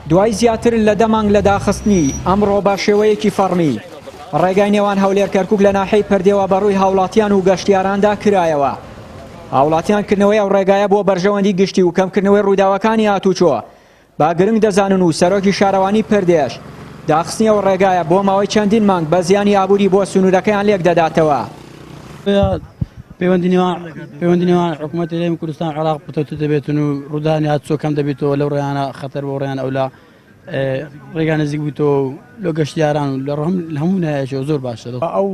دوای زیاتر لە دە مانگ لە داخستنی، ئەمڕۆ بە شێوەیەکی فەڕمی ڕێگای نێوان هەولێر کەرکوک لە ناحیەی پردێوە بە ڕووی هاوڵاتیان و گەشتیاراندا کرایەوە. هاوڵاتیان کردنەوەی ئەو ڕێگایە بۆ بەرژەوەندی گشتی و کەمکردنەوەی ڕووداوەکانی هاتوچۆ بە گرنگ دەزانن و سەرۆکی شارەوانی پردێش داخستنی ئەو ڕێگایە بۆ ماوەی چەندین مانگ بە زیانی ئابووری بۆ سنوورەکەیان لێک دەداتەوە. پەیوەندی نێوان پەیوەندی نێوان حکوومەتی هەرێمی کوردستان عێراق پتەوتر دەبێتن و ڕوودانی هاتوچۆ کەم دەبێتەوە لەو ڕێیانە خەتەر بۆ ڕێیان ئەولا ڕێگا نزیک بوویتەوە و لۆ گەشتیاران و لە ڕەم لە هەموو نایەکەوە زۆر باشە. ئەو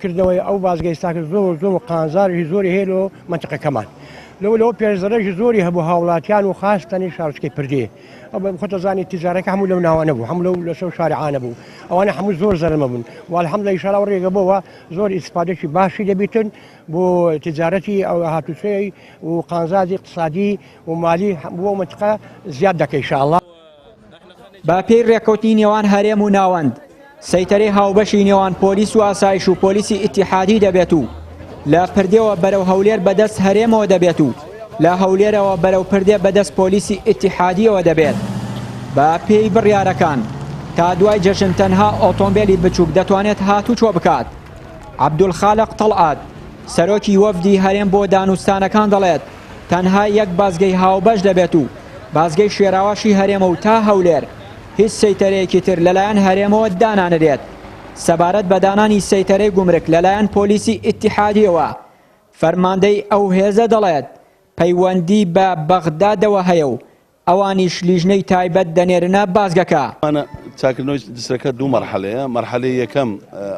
کردنەوەی ئەو بازگەی ساکە زۆر زۆر قازانجی زۆری هەیە لۆ مەنتیقەکەمان لەوە لەوە پێش زەرەرێکی زۆری هەبوو هاوڵاتیان و خاستەنی شارۆچکەی پردێ ئەو خۆت دەزانی تیجارەکە هەموو لەو ناوانە بوو هەموو لەو لەسەر شارعانە بوو ئەوانە هەموو زۆر زەرمە بوون والحەمدللە ئیشاڵا ئەو ڕێگە بۆوە زۆر ئیسفادەکی باشی دەبیتن بۆ تجارەتی ئەو هاتوچۆی و قانزازی اقتصادی و مالی بۆ منطقە زیاد دەکەی ئیشاڵا. بە پێی رێککەوتنی نێوان هەرێم و ناوەند، سەیتەرەی هاوبەشی نێوان پۆلیس و ئاسایش و پۆلیسی ئیتیحادی دەبێت و لە پردێوە بەرەو هەولێر بەدەست هەرێمەوە دەبێت و لە هەولێرەوە بەرەو پردێ بەدەست پۆلیسی ئیتیحادیەوە دەبێت. بە پێی بڕیارەکان، تا دوای جەژن تەنها ئۆتۆمبێلی بچووک دەتوانێت هاتوچۆ بکات. عەبدولخالق تەڵعەت، سەرۆکی وەفدی هەرێم بۆ دانوستانەکان دەڵێت، تەنها یەک بازگەی هاوبەش دەبێت و بازگەی شێراواشی هەرێمە و تا هەولێر هیچ سەیتەرەیەکی تر لەلایەن هەرێمەوە دانانرێت. سەبارەت بە دانانی سەیتەرەی گومرک لەلایەن پۆلیسی ئیتیحادییەوە، فەرماندەی ئەو هێزە دەڵێت، پەیوەندی بە بەغدادەوە هەیە و ئەوانیش لیژنەی تایبەت دەنێرنە بازگەکە. چاککردنەوەی جسرەکە دوو مەرحەلەیە، مەرحەلەی یەکەم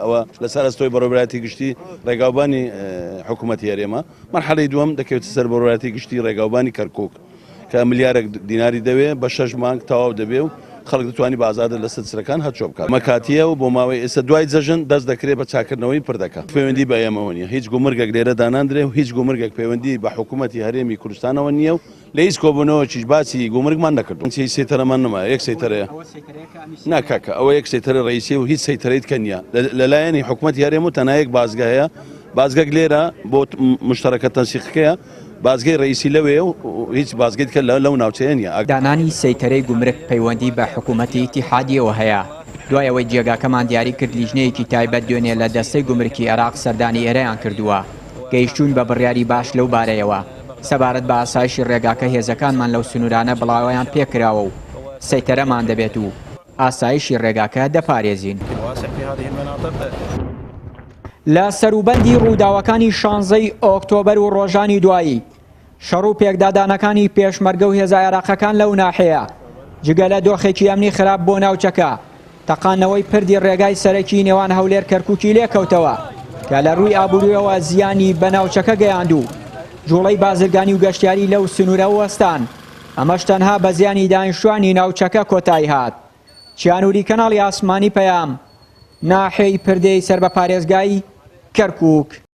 ئەوە لەسەر ئەستۆی بەڕێوەبەرایەتی گشتی ڕێگاوبانی حکوومەتی هەرێمە، مەرحەلەی دووەم دەکەوێتە سەر بەڕێوەبەرایەتی گشتی ڕێگاوبانی کەرکووک کە ملیارێک دیناری دەوێ بە شەش مانگ تەواو دەبێ و خەڵک دەتوانی بە ئازادە لەسەر جسرەکان هەرچۆ بکات. ئەمە کاتییە و بۆ ماوەی ئێستا دوای جەژن دەست دەکرێت بە چاککردنەوەی پردەکە. پەیوەندی بە ئێمەوە نییە، هیچ گومرگێک لێرە داناندرێ و هیچ گومرگێک پەیوەندی بە حکوومەتی هەرێمی کوردستانەوە نییە و لە هیچ کۆبوونەوەکیش باسی گومرگمان نەکردووە. هیچ سەیتەرەمان نەمایە، یەک سەیتەرەیە. نا کاکە ئەوە یەک سەیتەرە ڕئیسیە و هیچ سەیتەرەی دیکە نییە. لە لایەنی حکومەتی هەرێم و تەنها یەک بازگە هەیە، بازگەک لێرە بۆ مشتەرەکە تەنسیقەکەیە، بازگەی ڕئیسی لەوێیە و هیچ بازگەی دیکە لەو ناوچەیە نییە. دانانی سەیتەرەی گومرگ پەیوەندی بە حکومەتی ئیتیحادیەوە هەیە، دوای ئەوەی جێگاکەمان دیاری کرد لیژنەیەکی تایبەت دوێنێ لە دەستەی گومرکی عێراق سەردانی ئێرەیان کردووە، گەیشتووین بە بڕیاری باش لەو بارەیەوە. سەبارەت بە ئاسایشی ڕێگاکە هێزەکانمان لەو سنوورانە بڵاوەیان پێکراوە و سەیتەرەمان دەبێت و ئاسایشی ڕێگاکە دەپارێزین. لە سەروبەندی ڕووداوەکانی شانزەی ئۆکتۆبەر و ڕۆژانی دوایی، شەڕ و پێکدادانەکانی پێشمەرگە و هێزە عێراقەکان لەو ناحیەیە، جگە لە دۆخێکی ئەمنی خراپ بۆ ناوچەکە، تەقاندنەوەی پردی ڕێگای سەرەکی نێوان هەولێر کەرکوکی لێکەوتەوە کە لە ڕووی ئابووریەوە زیانی بە ناوچەکە گەیاند و جوڵەی بازرگانی و گەشتیاری لەو سنوورە وەستان، ئەمەش تەنها بە زیانی دانیشتوانی ناوچەکە کۆتایی هات. چیانوری کەناڵی ئاسمانی پەیام، ناحیەی پردێی سەر بە پارێزگای کەرکوک.